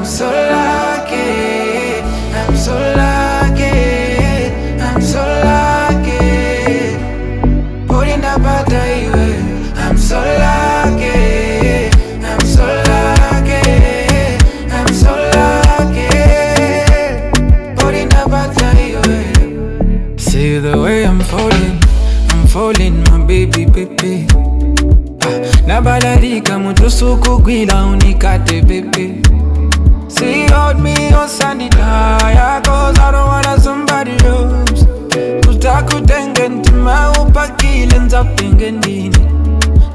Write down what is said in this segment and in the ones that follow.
so lucky, I'm so lucky, I'm so lucky. Poti ndapata iwe. I'm so lucky, I'm so lucky, I'm so lucky. Poti ndapata iwe. See the way I'm falling, my baby, baby. Nabalalika mutusukugwila unikate baby. See, hold me on sanitaya, 'cause I don't wanna somebody else. Utakutenge ntima upakile nzapenge ndini.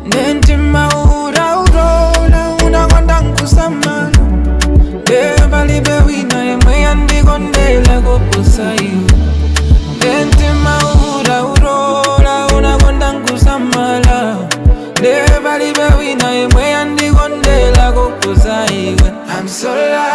Nentima ura unakonda nkusamala. Devalibe wina yemwe yandikondela kupusa iwe. Nentima ura urola unakonda nkusamala. Devalibe wina yemwe yandikondela kupusa iwe. I'm so lucky.